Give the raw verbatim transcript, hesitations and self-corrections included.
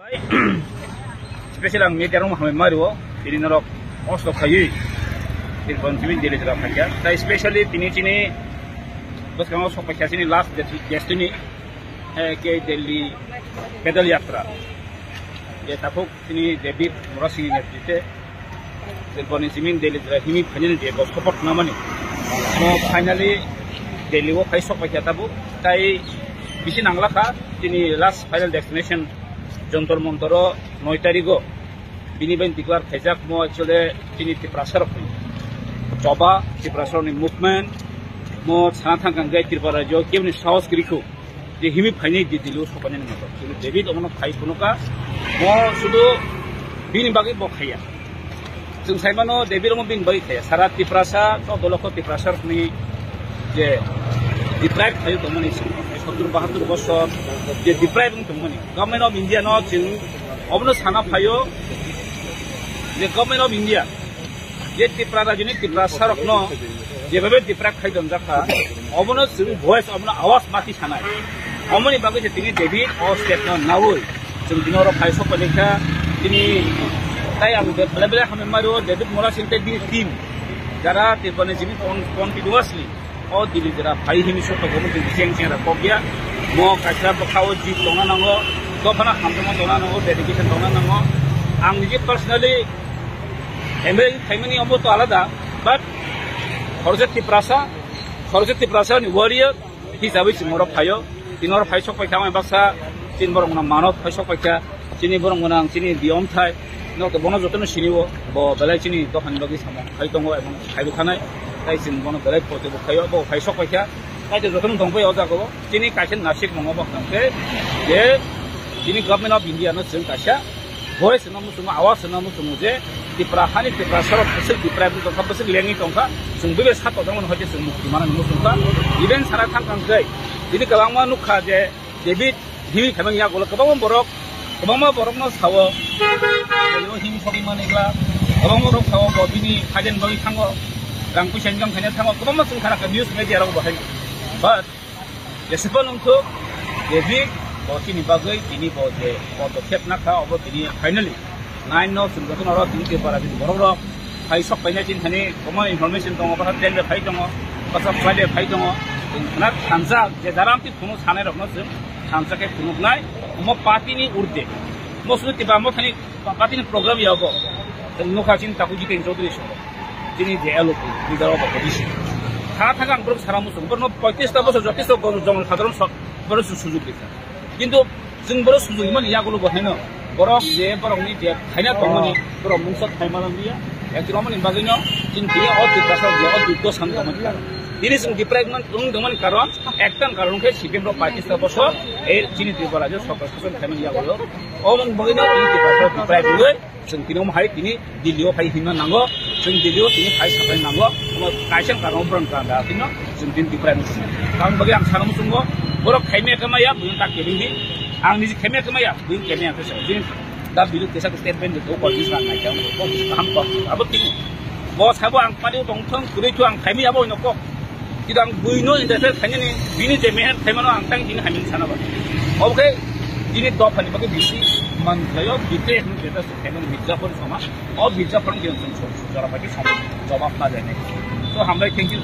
Special ang media rok hambai mario, tini norok kosto khaiwi, tini bon tini Delhi jora phaikha. Tai specially tini chini bwskango sok paikha chini last destiny, eh, ke Delhi Pedal Yatra. Je takhuk chini David Murasingh ni netrite, je boni simin Delhi jora himwi phainani je bo support khnamani. Mo finally Delhi o phai sok paikha tabuk. Tai bisi nanglakha chini last final destination Jantar Mantar o noi tarik o bini bai declare khaijak mo actually chini Tiprasa rokni choba, Tiprasa rokni movement mo sana thangkang jai Tripura rajyo kebni sahos kirikhu je himwi phainai di Delhi o sopainani moto. Chini David omono phai phunukha mo sudu bini bagwi bo khaiya. Chwng saimano David omo bini bagwi khaiya. Sara Tiprasa, choudo lokho Tiprasa rokni je deprive khaio tongmani, sottur bahattur bosor je deprive wng tongmani. Government of India no chwng obono sana phaio je Government of India je Tipra rajyoni Tiprasa rokno jebabe deprive khai donjakha, obono chwng voice, obono awas mati sanai. Omoni bagwi je tini David o step no nawi chwng dino oro phai sok paikha. Tini tai ang bele bele hambai mario David Murasingh tei bini team jara Tripura ni jini con-, continuously o Delhi jora phai himwi sok paikha, omo chwng cheng cheng ra kokya. Mo kaisa bwkha o jit tongna nango, dophano hamjakma tongna nango, dedication tongna nango. Ang niji personally M L A phaimani omo to alada, but khoroksa Tiprasa, khoroksa Tiprasa ni warrior hisabai chwng oro phaio. Tini oro phai sok paikha ang baksa chini borok gwnang mano phai sok paikha, chini borok gwnang chini biyom thai no to bono jotono sinio bo belai chini dophani bagwi samung khai tongo ebong khaibo thanai, tai chwng bono belai poito bo khaio, bo phai sok paikha. Tai to jotono tong pai o jaga o chini kaisa nasik mongo bo tong khe je chini Government of India no chwng kaisa voice no muchungo, awas no muchungo je Tipra hani Tiprasa rok bwswk Tipra bwswk tongkha, bwswk lengwi tongkha, chwng bebe sa totongmani hoite chwng mukti manani muchungkha. Even sana thangkang jai tini kwbangma nukha je David himwi phaimani yagulo kwbangma borok, kwbangma borokno sao, himwi sogwi manwi gla, kwbangma borok sao bo bini phaiden bagwi thango, rang puisa income khaina thango, kwbangma chwng khana kha news media rok bo hai. But Jesebo nungthuk, David, bo chini bagwi, tini bo je podokkhep nakha, obo tini finally nine no chwng jotono oro tini Tripura bini borok rok phai sok paina chini thani, common information tongo, bwsa train bai phai tongo, bwsa flight bai phai tongo, chwng khna thansa je jaram ti phunuk sanai rokno chwng thansa khe phunuknai, omo party ni urde, mo sudu tiba mo thani Pa-, party ni program yago. Chwng nukha chini takhuk Jiten Chaudhary song. Chini je L O P, leader of opposition. Tha thang ang borok sara muchung. Borokno poitrish ta bosor jotiso go-, jono sadharon so-, borok su-, sujug rikha. Kintu chwng borok sujug himani yagulo bo haino. Borok je borokni je thaina tongmani, borok mungsa thaima lamliya. Actually, omoni bagwino chini tini o Tiprasa je o dukho san tongmani karon. Tini chwng deprive man, wng tongmani karon, ekta karon khe C P M rok poitrish ta bosor, e chini Tripura rajyo sorkar shason khaimani yagulo. Omoni bagwino tini Tiprasa deprive wngwi, chwng tini omo hai tini Delhi o phai himna nango, chwng Delhi o tini phai sapai nango, omo kaisa karon borok kanda tino chwng tini deprive wngwi. Tamoni bagwi ang sana muchungo, borok khaimya khe maya, buino ta kebengdi, ang niji khaimya khe maya, buino kebengya khe sa. Jini da bilu kesa statement de to kok jis na nai kang kok jis kaham kok. Abo tini. Bo sabo ang padi tong thong, kuri thu ang khaimya abo no kok. Kidang buino interfere khainani, bini je mehet khaimano ang tang tini hamya sana ba. Obo khe tini dophani bagwi bisi man khlaio, bite hwn jeta se khaimani Mirzapur sama. O Mirzapur ni jora pati sama jawab na jani. So hambai, thank you.